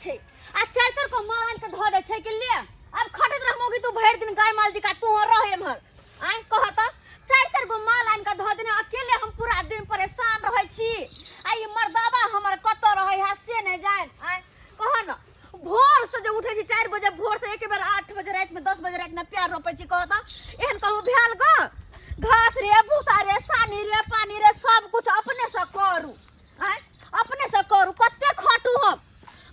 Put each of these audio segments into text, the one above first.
छै आ चारि चारि को माल आनि के धऽ दै छै कि ले अब खटैत रह मौगी तू भरि दिन गाय माल जिका तू रह एम्हर आइ कह तऽ चारि चारि गो माल आनि के धऽ देने अकेले हम पूरा दिन परेशान रहै छी आ ई मर्दाबा हमर कतऽ रहै है से नहि जानि आइ कह न भोर से जे उठै छी 4 बजे भोर से एक बेर 8 बजे रातिमे 10 बजे रातिमे प्यार रोपै छी। कह तऽ, एहन कहूँ भेल ग? घास रे, भूसा रे, सानी रे, पानी रे, सब कुछ अपने से करू। आँय, अपने से करू। कते खटू हम?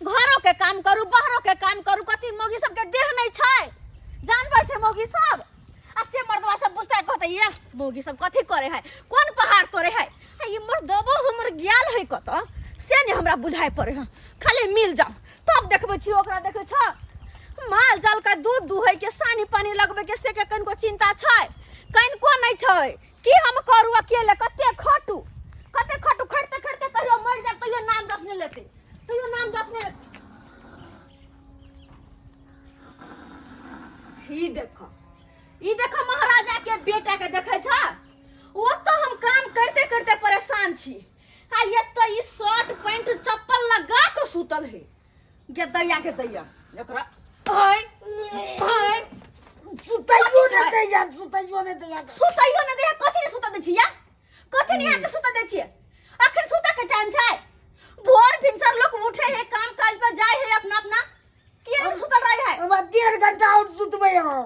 घरो के काम करू, बाहरो के काम करू। कथी मौगी सबके देह नहीं छै? जानवर छै मौगी सब? आ से मर्दवा सब बुझतै, कहतै ये मौगी सब कथी करे है, कोन पहाड़ तोड़े है। आ ई मर्दबो हमर गेल है कतऽ, से नहीं हमरा बुझाइ पड़े है। खाली मिल जाओ तब देखबै छी ओकरा। देखै छ, माल जाल के दूध दुहै के, सानी पानी लगबै के, से के कनिको चिंता छै? कनिको नहीं छै। की हम करू अकेले? कते खटू, कते खटू? खटते खटते कहियो मरि जाब, तैयो नाम जस नहीं लेते, तैयो नाम जस नहीं लेते। ई देखो, ई देखो, महाराजा के बेटा के देखै छ। ओ तो हम काम करते करते परेशान छी आ एतऽ ई शर्ट पैंट चप्पल लगा के सुतल है। गे दैया, गे दैया, एकरा आय आय। सुतैयो नहि दैया, सुतैयो नहि दैया। सुतैयो नहि दैया? कथी नहि सुतऽ दै छियै? कथी नहि अहाँके सुतऽ दै छियै? अखन सुतऽ के टाइम छै। भोर भिनसर लोक उठे है, काम काज पर जाय है अपना अपना। किया नहि सुतल रहे है? हमरा 1.5 घंटा और सुतबै हम।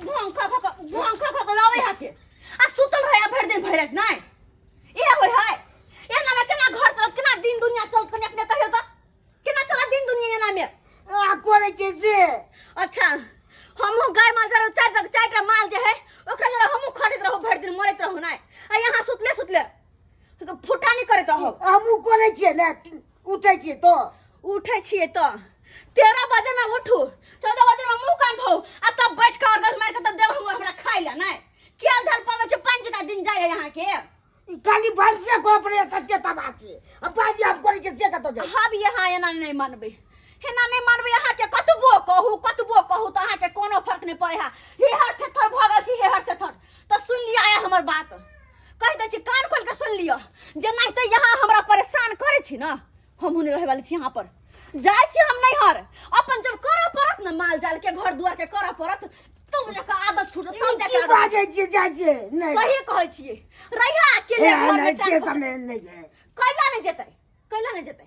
भांग खा खा के, भांग खा खा के लाबै है के आ सुतल रहे भरि दिन भरि राति। नहि इहे होय है? एना में केना घर चलत? केना दिन दुनिया चलत? कनि अपने कहियो तऽ, केना चलत दिन दुनिया एना में? आ करै छै से। अच्छा, हमहूँ गाय माल जरा चारि चारिटा माल जे है ओकरा जरा हमहूँ खटैत रहू, भरि दिन मरैत रहू? नहि, आ यहाँ सुतले सुतले फुटानी करैत रहू। हमहूँ करै छियै ने, उठै छियै तऽ। उठै छियै तऽ 13 बजे में उठू, 14 बजे में मुँह कान धो आ तब बैठ के अर्गल मारि के तब देब हम हमरा खाइ लए। नहि केल धल पाबै छै? पानि जकाँ दिन जाइए यहाँके। खाली भनसे करऽ पड़ैए, कते तबाह छै। आ पाइ हम करै छियै से कतऽ जाइ? हम यहाँ एना नहि मानबै, एना नहि मानबै। अहाँके कतबो कहू, कतबो कहू तऽ अहाँके कोनो फर्क नहि पड़ै है। हे हर थेथर भऽ गेल छी, हे हर थेथर। तऽ सुनि लिअ आइ हमर बात, कहि दै छी, कान खोलि कऽ सुनि लिअ। जेनाहिते यहाँ हमरा परेशान करै छी ने, हमहूँ नहि रहै वाली छी यहाँ पर। जाइ छी हम नैहर अपन। जब करऽ पड़त ने माल जाल के, घर दुआर के करऽ पड़त, तब जाके आदत छूटत, तब जाके की आदत। बाजै छियै? जाइ छियै नहि। सही कहै छियै। रहिया अकेले ए, घर में। नहि से टाइम सब नहि नहि छै। कैला नहि जेतै? कैला नहि जेतै?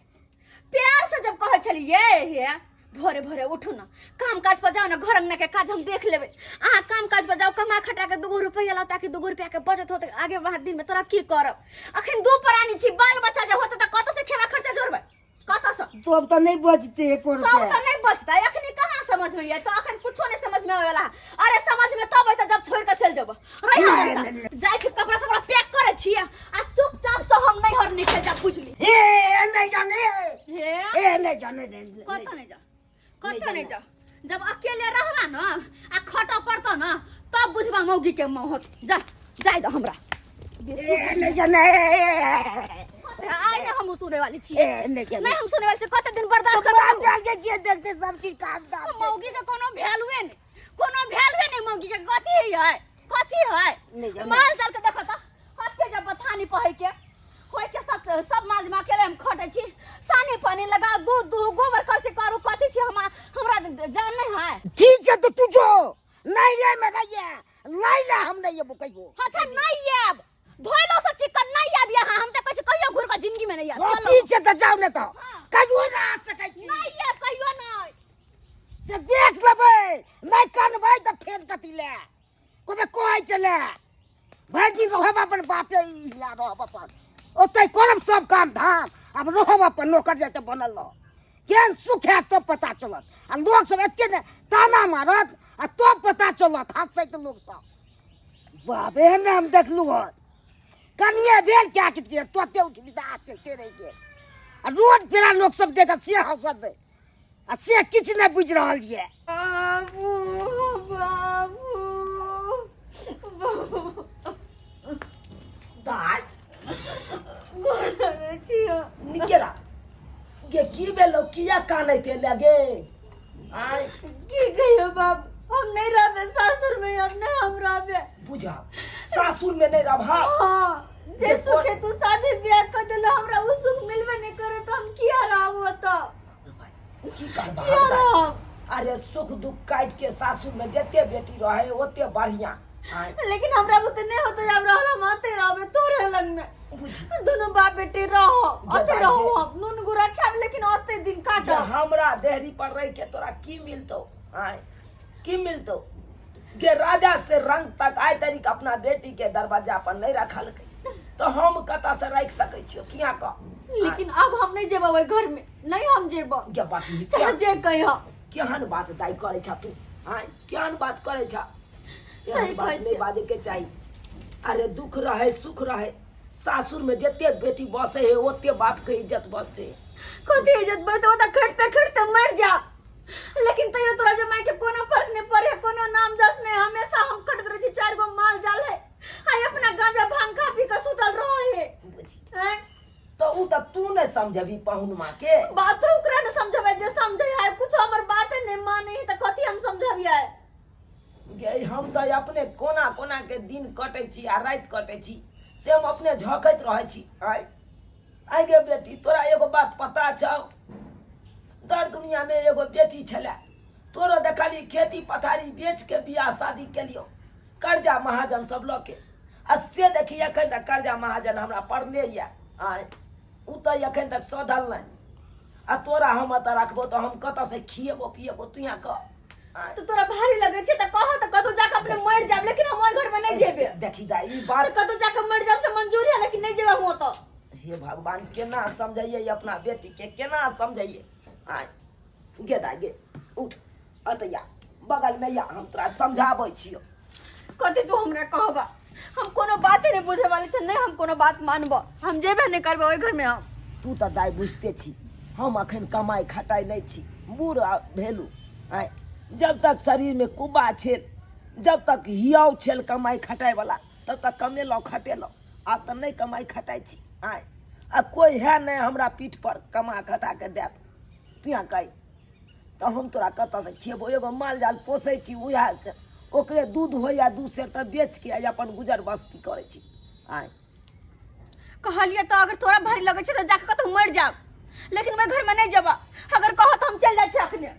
प्यार से जब कहै छलियै, हे भोरे भोरे उठू ने, काम काज पर जाउ ने, घर अंगना के काज हम देख लेबै, अहाँ काम काज पर जाउ, कमा खटा के दूगो रुपैआ लाउ ताकि दूगो रुपैआ के बचत होत, आगे वहाँ दिन में तरक्की करब। अखन दू प्राणी छी, बाल बच्चा जे होतै तऽ कतऽ से खेबा खर्चा जोड़बै, कतऽ से? तब तऽ नहि बचतै एको तब रुपैआ। तऽ नहीं बचतै। अखनी कहाँ समझ में ये? तो अखन कुछो नहीं समझ में आवे वाला है। अरे, समझ में तब अयतै जब छोड़ के चल जेबो। रहिया। नहीं, नहीं, नहीं। जाइ छी, कपड़ा सपड़ा पैक करै छी आ चुपचाप से हम नैहर निकल जा, बुझली? हे नहि जाने। हे। हे नहि जाने, नहि। कतऽ नहि जा, कतऽ नहि जा। जब अकेले रहबा न आ खटऽ पड़तौ न, तब बुझबा मौगी के महत। जा, जाय दऽ हमरा। ए नहि जाने। आइ ने हम सुने वाली छी। ए नहि जाने। नहीं, हम सुने वाली छी। कते दिन बर्दाश्त तो करब? जाल के के देखते सब चीज काम दाम छै। मौगी के कोनो वैल्यूए नहीं, कोनो वैल्यूए नहीं मौगी के। कथी है, कथी है? नहीं जाने। माल जाल के देखो तऽ हत्ते जब बथानी पहै के होय के सब सब माल जमा के हम खटै छी, सानी पानी लगाओ, दूध दूह, गोबर करसी करू। कथी छी हम? हमरा जान नहीं है? ठीक छै तऽ तू जो नहीं रे में नहीं है नहीं ले, हम नहीं एबो कहियो। अच्छा, नहीं आयब। धोइलो से चिकन नहीं आयब यहाँ हम। तऽ कहै छी कहियो घुर के जिंदगी में नहीं आयब। ओ, चलो। ठीक छै तऽ जाउ ने तऽ। हाँ। कहियो ना आ सकै छी। नहीं आयब कहियो नहीं। से देख लेबै। नहीं कनबै तऽ फेर कथी ले कोबे कहै चले? भरि दिन रहब अपन बापे हिला रहब अपन, ओतै करब सब काम धाम। आब रहब अपन नौकर जाते बनल रह। केहन सुख हैत तब पता चलत। आ लोक सब एते ने ताना मारत आ तब पता चलत। हंसैत लोक सब, बाप, एहन हम देखलहुँ हन। कनिए भेल क्या किछु के तोते उठि विदा चलते रहि गेल। आ रोड पेरा लोक सब देखत से हंसत आ से किछु नहि बुझि रहल ये। बाबू, बाबू, बाबू। दाइ। गोर लगै छियौ। निकेरा गे, की भेलो? किया कानैत एले गे आय? की कहियो बाबू, हम नहीं रहबे सासुर में, अब नहीं हम रहबे। बुझा, सासुर में नहीं रहबा? हाँ, जे देखो- सुखे तू शादी ब्याह कर देलो, हमरा उ सुख मिलबे नहीं करे तो हम किया रहबो? तो की करबा किया रहब? अरे सुख दुख काटि के सासुर में जते बेटी रहे ओते बढ़िया आँय, लेकिन हमरा बुते नहीं होते अब रहल हम आते रहबे तोरे लग में बुझी दोनों बाप बेटे रहो जे अते रहो बाजे। हम नून गुड़ा खाब लेकिन अते दिन जे काटब हमरा देहरी पर रह के तोरा की मिलतो आय की मिलतो के राजा से रंग तक आइ तरीक अपना बेटी के दरवाजा पर नहीं रखलकै तो हम कतऽ से राखि सकै छियौ किया कह लेकिन अब हम नहीं जेबो ओहि घर में नहीं हम जेबो गे बात ई चाहे जे कहियो केहन बात दाइ करै छ तू आय केहन बात करै छ सही एहन बात कहै नहि छियै। बाजै के चाही अरे दुख रहे सुख रहे सासुर में जते बेटी बसे है ओते बाप के इज्जत बसते है कथी इज्जत बचते ओतऽ खटते खटते मरि जाब लेकिन तैयो तोरा जमाई के कोनो फर्क नहीं पड़े कोनो नाम जस नहीं हमेशा हम कटत रहे छी चार गो माल जाल है आई अपना गांजा भांग खा पी के सुतल रहे है बुझी हैं? तो उ त तू नहीं समझबी पहुन माँ के बात तो ओकरा ने समझबे जे समझे है कुछ हमर बात नहीं माने है त कथी हम समझबियै गे हम तऽ अपने कोना कोना के दिन कटै छी आ राति कटै छी से हम अपने झखैत रहै छी आय आइ गे बेटी तोरा एगो बात पता छौ दर दुनियामे एगो बेटी छलै तोरो देखली खेती पथारी बेच के बियाह शादी केलियौ कर्जा महाजन सब लऽ के आ से देखी एखन तक कर्जा महाजन हमरा पड़ले यऽ आय ओ तऽ एखन तक सधल नहि आ तोरा हम एतऽ रखबो तऽ हम कतऽसँ खिएबो पिएबो तू यहाँ कह आय। तो तोरा भारी लगे छै त कह त कतौ जाके अपने मर जाब लेकिन हम ओइ घर में नहीं जेबे देखी दाइ ई से बात कतौ जाके मर जाब से मंजूर है लेकिन नहीं जेबे हम ओतऽ हे भगवान केना समझैयै अपना बेटी के केना समझैयै आय गे दाइ गे उठ अतऽ या बगल में या हम तोरा समझाबै छियौ कथी तू हमरा कहबा हम कोनो बाते नहीं बुझे वाली छै नहीं हम कोनो बात मानबो हम जेबे नहीं करबे ओइ घर में हम तू तऽ दाइ बुझिते छी हम अखन कमाइ खटाइ नहि छी बूढ़ भेलू आँय जब तक शरीरमे कुब्बा छेल जब तक हियाव छेल कमाइ खटाइवला तब तक कमेलहुँ खटेलहुँ आब तऽ नहि कमाइ खटाइ छी आँय आ कोइ है नहि हमरा पीठपर कमा खटा कऽ देत तू यहाँ कही तऽ हम तोरा कतऽसँ खिएबौ एगो माल जाल पोसै छी उएह ओकरे दूध होइए 2 सेर तऽ बेचके आ अपन गुजर बस्ती करै छी आँय कहलिए तो अगर तोरा भारी लगे छै तो जाके कतौ मर जाब लेकिन मैं घर में नहीं जेबा अगर कहो तो हम चल जाइ छी अखने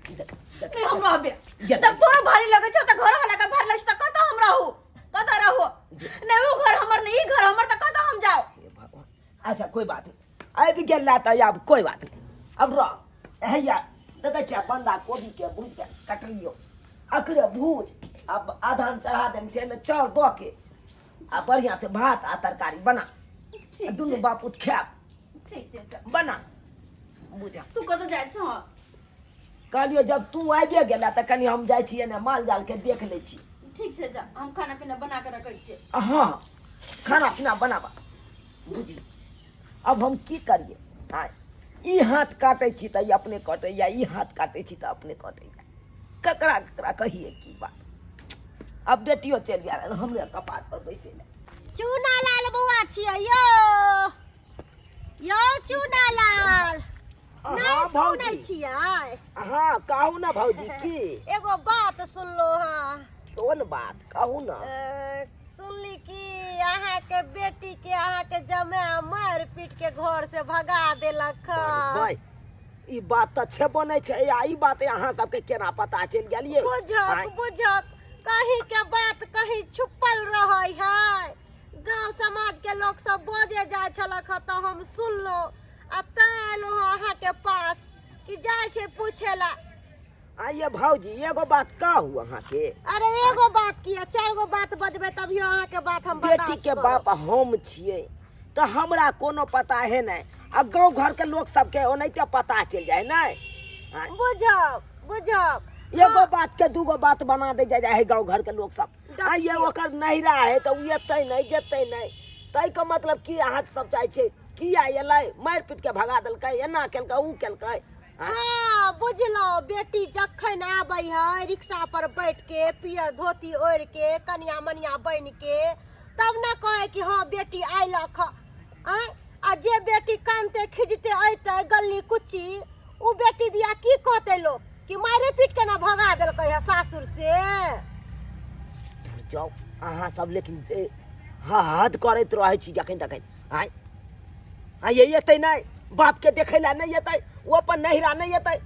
नहीं हम रहबे जब तोरा भारी लगे छै तो घर वाला के भारी लगे छै तो कतौ हम रहू कतौ रहू नहीं वो घर हमर नहीं ई घर हमर तो कतौ हम जाओ हे भगवान अच्छा कोई बात नहीं आबि गेल ला तऽ आब कोई बात नहीं अब रह हैया देखै छियै बन्धा कोबीके भूजि कऽ कटलियौ अकरे भूज आब आधान चढ़ा देने छै एहिमे चाउर दऽ के आ बढ़िआँ से भात आ तरकारी बना ठीक दुनू छै। बापूत खायब ठीक छै तऽ। बना बुझा तू कतौ जाइ छह कहलियौ जब तू आबिए गेला तऽ कनि हम जाइ छियै ने माल जाल के देख लै छी ठीक छै जा हम खाना पीना बना के रखै छियै हँ खाना पीना बनाबा बुझी अब हम की करिए आँय ई हाथ काटै छी तऽ ई अपने कटैया ई हाथ काटै छी तऽ अपने कटैया ककरा ककरा कहिए की बात अब बेटियो चलि गेल हमरे कपार पर बैसे लए चूना लाल बौआ छियै यौ यौ चूना लाल नहि हाँ, सुनै भौजी। छियै हाँ कहू ना भौजी की एगो बात सुनलो हँ कोन बात कहू ना सुनली कि अहाँके बेटी के अहाँके जमाय मारि पीट के घर से भगा देलक हँ भाई ई बात तऽ छेबो नहि छै आ ई बात अहाँ सबके केना पता चलि गेल ये बुझक बुझक कहीं के बात कहीं छुपल रहै है गांव समाज के लोग सब बजे जाइ छलक हँ तऽ हम सुनलहुँ आ तैं एलहुँ हँ अहाँके पास कि जाइ छै पूछे ला आइए भौजी एगो बात कहू अहाँके अरे एगो बात किया चारि गो बात बजबै तभियो अहाँके बात हम बेटी बर्दाश्त के करब। बाप हम छियै तऽ हमरा कोनो पता है नहि आ गाँव घरके लोक सबके ओनाहिते पता चलि जाइ नहि आँय? बुझब बुझब एगो बात के दूगो बात बना दे जाय है गाँव घर के लोग सब देखियौ। आइए ओकर नैहरा है तऽ ओ एतै नहि जेतै नहि ताहिके मतलब की अहाँ सब चाहै छियै किया एलै मारि पीट के भगा देलकै एना केलकै ओ केलकै आँय? हाँ बुझलहुँ बेटी जखन आबै है रिक्शा पर बैठ के पियर धोती ओढ़ के कनिया मनिया बनि के तब ने कहै कि हाँ बेटी अयलक हँ आँय आ जे बेटी कानते खिजते अयतै गली कुच्ची ओ बेटी दिया की कहतै लोक कि मारे पीट के ना भगा देलकै है सासुर से दूर जाउ अहाँ सब लेकिन हद करैत रहै छी जखन तखन आँय आँय ये एतै नहि बापके देखै लए नहि एतै ओ अपन नैहरा नहि एतै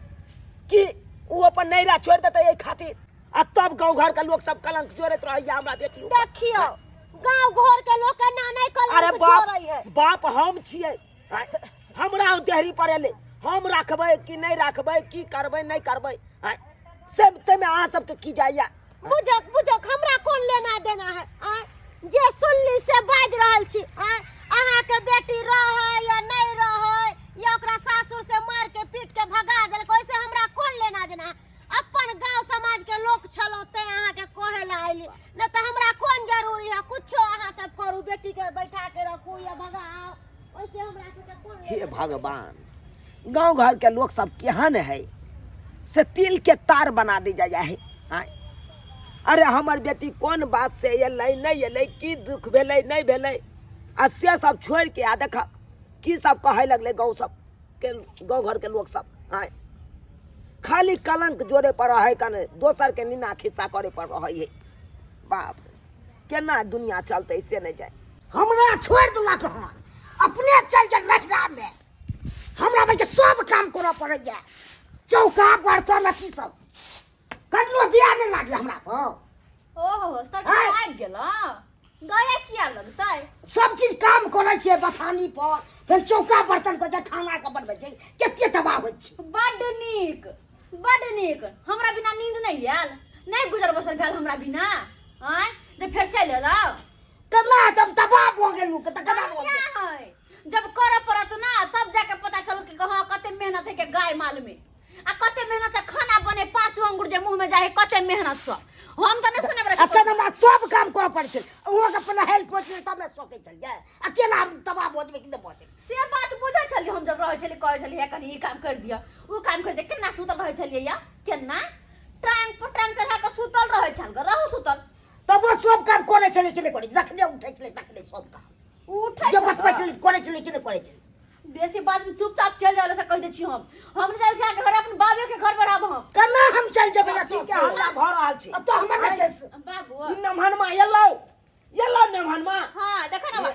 कि ओ अपन नैरा छोड़ि देतै एहि खातिर आ तब गाँव घर के लोग सब कलंक जोड़ैत रहैया हमरा बेटी ऊपर। देखियो गांव घर के लोग के ना नहीं अरे कलंक बाप जोड़ै है बाप हम छियै आँय, हमरा ओ देहरी पर एलै हम राखबै कि नहि राखबै की करबै नहि करबै आँय, से ताहिमे अहाँ सबके की जाइया बुझक बुझक हमरा कोन लेना देना है आँय जे सुनली से बाजि रहल छी आँय अहाँके बेटी रहै या नहि रहै या ओकरा सासुर से मार के पीट के भगा देलक ओहिसे हमरा कोन लेना देना है अपन गांव समाज के लोक छलहुँ तें अहाँके कहै लए अयली नहि तऽ हमरा कोन जरूरी है कुछो अहाँ सब करू बेटी के बैठा के रखू या भगाओ ओहिसे हमरा सबके कोन हे लेना भगवान गांव घर के लोग सब केहन है से तिल के तार बना दी जाय है आँय। अरे हमर बेटी कोन बात से एलै नहि एलै की दुख भेलै नहि भेलै आ से सब छोड़ि के आ देख की सब कहै लगलै गाँव सब के गाँव घर के लोग सब आँय खाली कलंक जोड़े पर रहै कने दोसर के निना खिस्सा करे पर रहै है बाप रे केना दुनिया चलतै से नहि जाय हमरा छोड़ि देलक हन अपने चलि गेल नैहरामे हमरा भाई के सब काम करऽ पड़ैया चौका बर्तन अथी सब कनियो दिया नहि लागै हमरा पर ओहो सर आँय? आबि गेल दया किया लगतै सब चीज काम करै छियै बथानी पर फेर चौका बर्तन कऽ के खाना सब बनबै छै कते तबाह होइ छै बड्ड नीक बड्ड नीक हमरा बिना नींद नहि आयल नहि गुजर बसर भेल हमरा बिना आँय जे फेर चलि एलहुँ केना एकदम तबाह भऽ गेलहुँ तऽ केना भऽ गेल बढ़िया है जब करऽ पड़त ना तब जाके पता चलत कि हाँ कते मेहनत है के गाय माल में आ कते मेहनत से खाना बने पांचो अंगूर जे मुंह में जाए कते मेहनत से हम तो नहीं सुने वाला अखन हमरा सब काम करऽ पड़ै छै अहुँके पहिले हेल्प होइ छै तब ने सकै छलियै अकेला हम तबाह भऽ जेबै कि नहि भऽ जेबै से बात बुझै छलियै हम जब रहै छलियै कहै छलियै कनी ई काम कर दिअ ओ काम कर दिअ केना सुतल रहै छलियै या केना टांग पर टांग चढ़ा कऽ सुतल रहै छल ग रहू सुतल तब ओ सब काम करै छलै कि नहि करै जखने उठै छलै तखने सब काम उठै जे छल बतबै ग। छलै करै छलै कि नहि करै छलै बेसी बात में चुपचाप चल जाओ से कह दे छी हम नहीं जाए छी अहाँके घर अपन बाबे के घर पर आब हम केना हम चलि जेबै अथी के हल्ला भऽ रहल छै तो हमर नहि छै बाबू ई नमहनमा एलौ एलौ नमहनमा हाँ देखो ना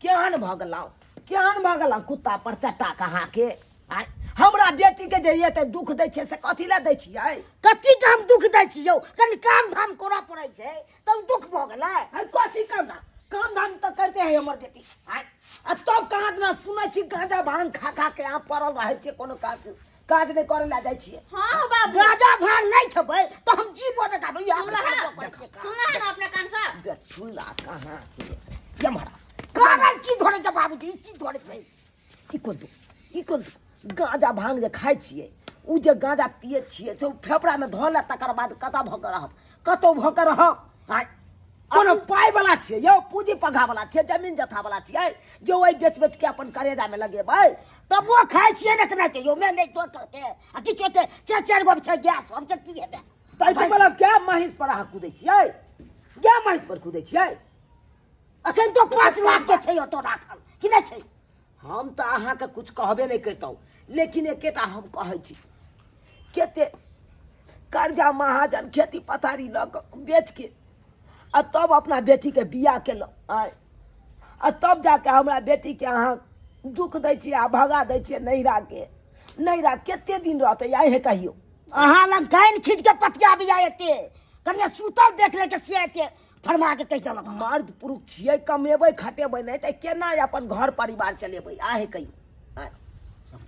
केहन भऽ गेलौ केहन भऽ गेलौ कुत्ता पर चट्टा कहाँ के आँय हमरा बेटी के जे एते दुख दै छै से कथी लए दै छियै कथी के हम दुख दै छी यौ कनि काम धाम करऽ पड़ै छै तब दुख भऽ गेलै आँय कथी काम धाम काम धाम तऽ करते है हमर बेटी आँय आ तब कहाँ दिना सुनै छी गांजा भांग खा खा के अहाँ पड़ल रहै छियै कोनो काज काज नहि करै लए जाइ छियै हाँ बाबू गाजा भांग नहि खेबै तऽ हम जीबो नहि करबै ई सुनला हम है करै छियै काम। सुनला है ना अपने कान से बेठुला कहाँ के एम्हर कारण की धरे छै बाबूजी ई की धरे छै ई कोन दू ई कोन दू गांजा भांग जे खाइ छियै ओ जे गांजा पियै छियै से ओ फेफड़ामे धऽ लेत तकर बाद कतऽ भऽ कऽ रहब कतौ भऽ कऽ रहब आँय कोनो पाइ वाला छियै यौ पूँजी पघा वाला छियै जमीन जथा वाला छियै जे ओहि बेच बेच के अपन करेजामे लगेबै तब वो खाइ छियै ने केना यौ मैं नहि तो करके आ किछो के चारि चारि गो छै गैस हम छै की हेतै तऽ एहिके मतलब गाय महींस पर अहाँ कुदै छियै गाय महींस पर कुदै छियै अखन तो 5 लाख के छै ओतऽ राखल कि नहि छै हम तऽ अहाँके किछु कहबे नहि करितहुँ लेकिन एकेटा हम कहै छी कते कर्जा महाजन खेती पथारी लऽ कऽ बेचके आ तब अपना बेटीके बियाह केलहुँ आँय आ तब जाके हमरा बेटीके अहाँ दुख दै छियै आ भगा दै छियै नैहराके नैहरा कते दिन रहतै आइ हे कहियौ अहाँ लग गानि खींच के पतिया बिया एते कनिया सुतल देख ले के से एते फरमा के कहि देलक हमरा। मर्द पुरुष छियै कमेबै खटेबै नहि तऽ केना अपन घर परिवार चलेबै आहे कहियौ आँय।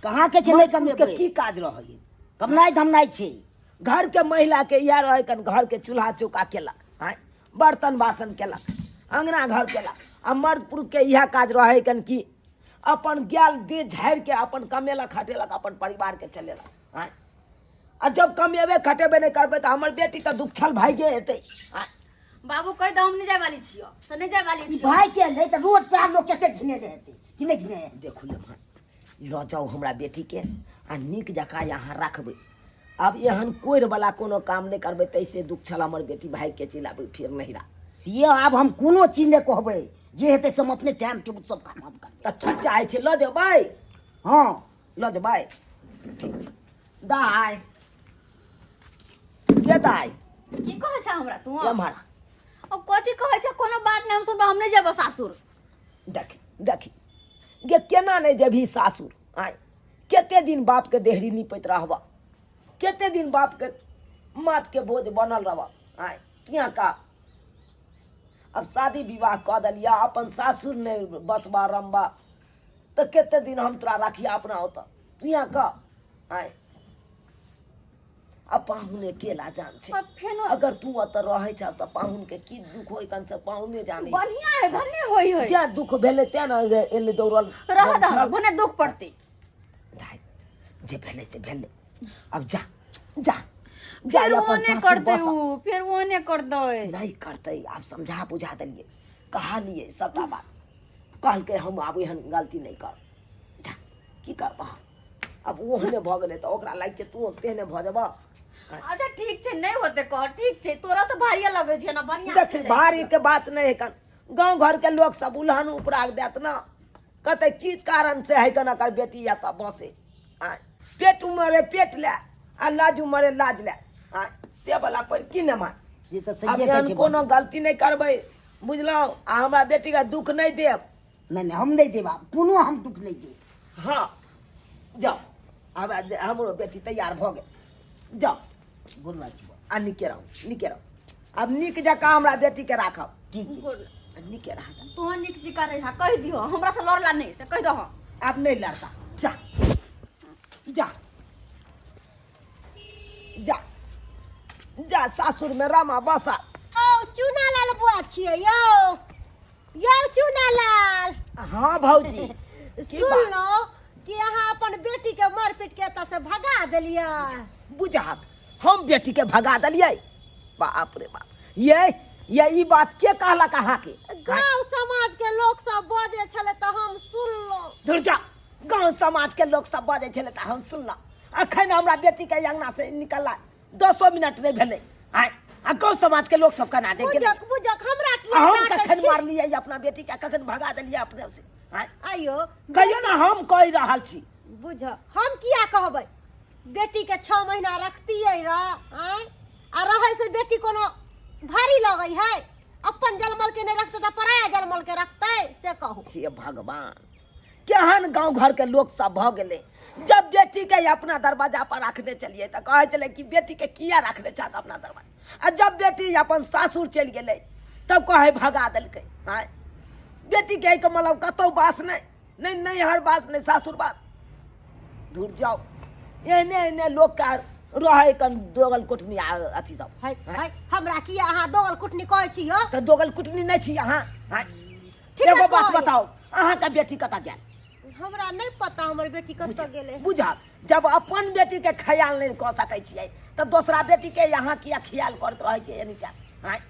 कहाँ के छै नहि मर्द पुरुषके कमेबै की काज रहै कमनाइ धमनाइ छै घर के महिला के इएह रहै कन घर के चूल्हा चौका केलक आँय बर्तन बासन केलक अंगना घर केलक आ मर्द पुरुष के इएह काज रहै कन कि अपन गेल देह झाड़ि के अपन कमेलक खटेलक अपन परिवार के चलेलक आँय आ जब कमेबे खटेबे नहि करबै तऽ हमर बेटी तऽ दुःखल भाग्ये हेतै आँय बाबू कहि दऽ हम नहि जाय वाली छियो से नहि जाय वाली ई छियो भाई के ले तऽ रोड पर लोग कते घिने हेतै कि नहि घिने हेतै देखू लम्हा लऽ जाउ हमरा बेटीके आ नीक जकाँ यहाँ रखबै आब एहन कोढ़िवला कोनो काम नहि करबै ताहिसँ दुःख छल हमर बेटी भागिके चलि आबै फेर नहिरा से आब हम कोनो चीज नहि कहबै जे हेतै से हम अपने टाइम टेबुल सब काम हम करबै तऽ की चाहै छै लऽ जेबै हँ लऽ जेबै ठीक छै दाइ के दाइ की कहै छै हमरा तू एम्हर अब कथी कहै छै कोनो बात नहि हम सुनबै हम नहि जेबो सासुर देखी देखी गे केना नहि जेबही सासुर आँय कते दिन बापके देहरी निपैत रहबह कते दिन बापके माथके बोझ बनल रहब आँय किया का अब शादी विवाह कऽ देलियै अपन सासुर नहि बसबा रमबा तऽ कते दिन हम तोरा राखिया अपना ओतऽ तू यहाँ कह आँय आ पाहुने केला जान छै पर फेनो अगर तू ओतऽ रहै छह तऽ पाहुन के की दुख होय कन से पाहुने जाने बढ़िया है भने होय है जे दुख भेलै तें ने एलै दौड़ल रह दह भने दुख पड़तै दाइ, जे भेलै से भेलै अब जा जा जा फेर अपन ओने सासुर कर दे बस। उ फेर ओने कर दे नहि करतै आब समझा बुझा देलियै कहलियै सबटा बात कहलकै हम आब एहन गलती नहि करब जा की करबह आब ओहने भऽ गेलै तऽ ओकरा लागि के तू तेहने भऽ जेबह अच्छा ठीक छै नहि होते कह ठीक छै तोरा तऽ भारिये लगै छै ना बढ़िया देख भारी के बात नहि है कन गाँव घर के लोग सब उल्हन उपराग देत ना कहते की कारण से है कन एकर बेटी या तऽ बसे आँय पेट उमरे पेट ले आ लाज उमरे लाज ले आँय से वाला पर की ने मान से तऽ आब सहिए कहै एहन छै कोनो गलती नहि करबै बुझलहुँ आ हमरा बेटीके दुख नहि देब नहि नहि हम नहि देब आब कोनो हम दुख नहि देब हँ जाउ आब हमरो बेटी तैयार भऽ गेल जाउ गोर लागै छी आ नीके रहू नीके रहू आब नीक जकाँ हमरा बेटीके राखब ठीक छै आ नीके रहत तू नीक जकाँ रहिहा कहि दिहो हमरा से लड़ला नहि से कहि दहो आब नहि लड़ता जा जा जा जा सासुरमे रामा बसा औ चूना लाल बुआ छियै यौ यौ चूना लाल हाँ भौजी की बात? सुनलो कि अहाँ अपन बेटी के मार पीट के एतऽ से भगा देलियै बुझाक हम बेटी के भगा देलियै बाप रे बाप ये ये ई बात के कहलक अहाँके गांव समाज के लोक सब बजै छलै तऽ हम सुनलहुँ धुर जा गाँव समाज के लोक सब बजै छलै तऽ हम सुनलहुँ अखन हमरा बेटी के अंगना से निकलला दसो मिनट नहि भेलै आँय आ गाँव समाज के लोक सब केना देख गेलै बुझक बुझक हमरा आ किया हम डाँटै कखन छी? मारलियै अपना बेटी के कखन भगा देलियै अपने से आँय आइयो कहियो ने हम कहि रहल छी बुझ हम किया कहबै बेटी के छह महीना रखतियै रह आँय आ रहै से बेटी कोनो भारी लगै है अपन जलमल के नहि रखतै तऽ पराया जलमल के रखतै से कहू हे भगवान केहन गाँव घरके लोक सब भऽ गेलै जब बेटीके अपना दरवाजा पर रखने चलिए तऽ कहै छलै कि बेटीके किया रखने छहक अपना दरवाजा आ जब बेटी अपन सासुर चलि गेलै तब कहै भगा देलकै आँय बेटीके एहिके मतलब कतहु बास नहि नहि नैहर बास नहि सासुर बास दूर जाओ एहने एहने लोकके रहै कन दोगल कोटनी आ अथी सब है है हमरा किया अहाँ दोगल कुटनी कहै छी यौ तऽ दोगल कुटनी नहि छी अहाँ आँय ठीक है, एगो बात कहै। बताउ अहाँके बेटी कतऽ गेल हमरा नहि पता हमर बेटी कतऽ गेलै बुझल जब अपन बेटी के ख्याल नहि कऽ सकै छियै तऽ दोसरा बेटी के यहाँ किया ख्याल करैत रहै छियै यानी क्या आँय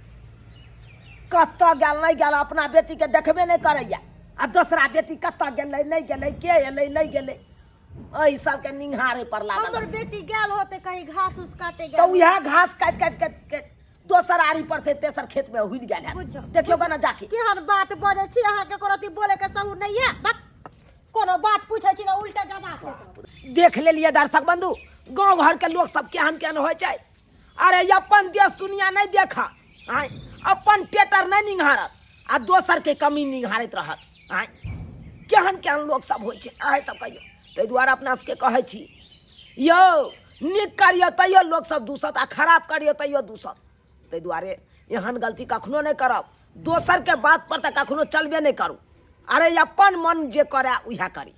कतऽ गेल नहि गेल अपना बेटी के देखबे नहि करैया आ दोसरा बेटी कतऽ गेलै नहि गेलै के एलै नहि गेलै एहि सबके निंघारे पर लागल हमर बेटी गेल होते कहीं घास उस काटे तऽ गेल उएह घास काटि काटि के के दोसर आरी पर से तेसर खेत में हुल गेल है बुझो। देखियो ना जाके केहन बात बजै छी अहाँके कोनो अथी बोले के सहूर नहीं है बक कोनो बात पूछै छी तऽ उल्टा जवाब देत। देख लेलिए दर्शक बंधु गांव घर के लोग सब केहन केहन होइ छै अरे अपन देश दुनिया नहीं देखा आय अपन टेटर नहीं निंघारत आ दोसर के कमी निंघारैत रहत आय केहन केहन लोग सब होइ छै अहाँ सब कहियो ताहि दुआरे अपना सबके कहै छी यौ नीक करियौ तैयो लोकसभ दूसत आ खराब करियौ तैयो दूसत ताहि दुआरे एहन गलती कखनो नहि करब दोसरके बातपर तऽ कखनो चलबे नहि करू अरे अपन मन जे करए उएह करी।